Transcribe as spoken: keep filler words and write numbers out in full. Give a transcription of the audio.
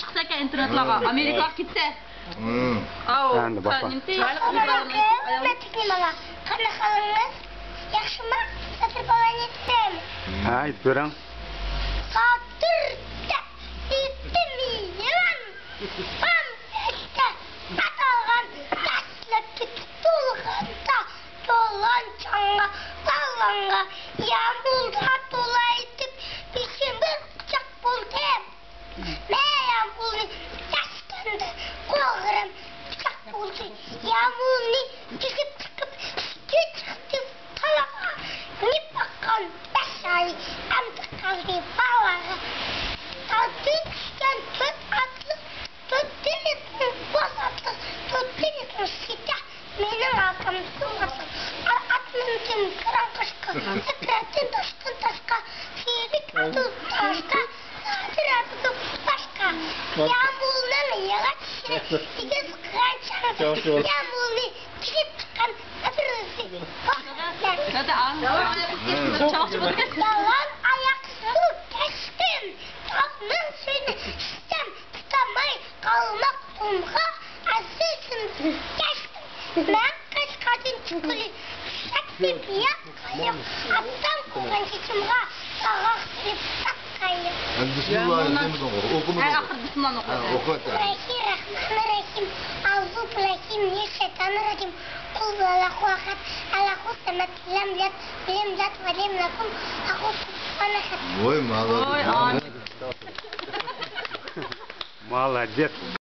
چىقسا ئىكەن ئىنتېرنېتلارغا، ئامېرىكىغا كەتسە. ئاۋۇ، ئەمدى باقا. نېمىتى؟ قانداق ئەھۋالىڭىز؟ ياخشىمۇ؟ سەتىر بالانىتىم. ھە، ئېيتىپ بېرىڭ. ساتىر دەپ ئېيتتىم يىلان. پام دەشتە ئاتالغان دەسلەپكى تۇتۇلغاندا، دولان چاڭغا، دالانغا، يامۇلدا تولايتىپ، بېشىم بىر قۇچاق بولدى. مەن يامۇلنى ياشكەندە قوغۇرۇم پىچاق بولدى. يامۇلنى تىزىپ چىقىپ، ئىشىككە چىقتىم تالاغا. مېنى باققان بەش ئاي ئەمدى قالدى بالىغا. تاغدىن چۈشكەن تۆت ئاتلىق، تۆت دېڭىزنىڭ بوز ئاتلىق، تۆت دېڭىزنىڭ سىتە. مېنىڭ ئاكام سۇماسىڭ، ئاتمىنىڭ كىران قاشقا، ئەپرەتتىن تاشقىن تاشقا، سېرىك ئاتۇ تاشقا، نادىر ئاتۇ باشقا. يامۇلنىڭ ياغاچ ئىشى، ئېگىز قىغان چاڭسى، يامۇلنى تىكىپ چىققان ئەپرىزى. دادا، ئاڭ. يالان ئاياق سۇ كەچتىم، تاغنىڭ سۈيىنى ئىچسەم، تۇتالماي قالماق تۇمغا ئەزىزىم كەچتىم. مەن قەشقەردىن چىققىلى چۈشەكتىن ياققان يوق. ئاتام قويغان چېچىمغا ساغاق سېلىپ ساتقان يوق. ئەمدى بىسمىللا دېمىدىڭغۇ، ئوقۇمىدىڭغۇ. ھە، ئاخىرى بىسمىللانى ئوقۇۋەت. ھە، ئوقۇۋەت. بىسمىللاھىررەھمانىررەھىم. ئەئۇزۇ بىللاھى مىنەششەيتانىررەجىم. قۇل ھۇۋەللاھۇ ئەھەد. ئەللاھۇ سەمەد. لەم يەلىد ۋە لەم يۇلەد ۋە لەم يەكۇن لاھۇ كۇفۇۋەن ئەھەد. ۋاي، مالا. ۋاي، ئامىن. مالا دەپ.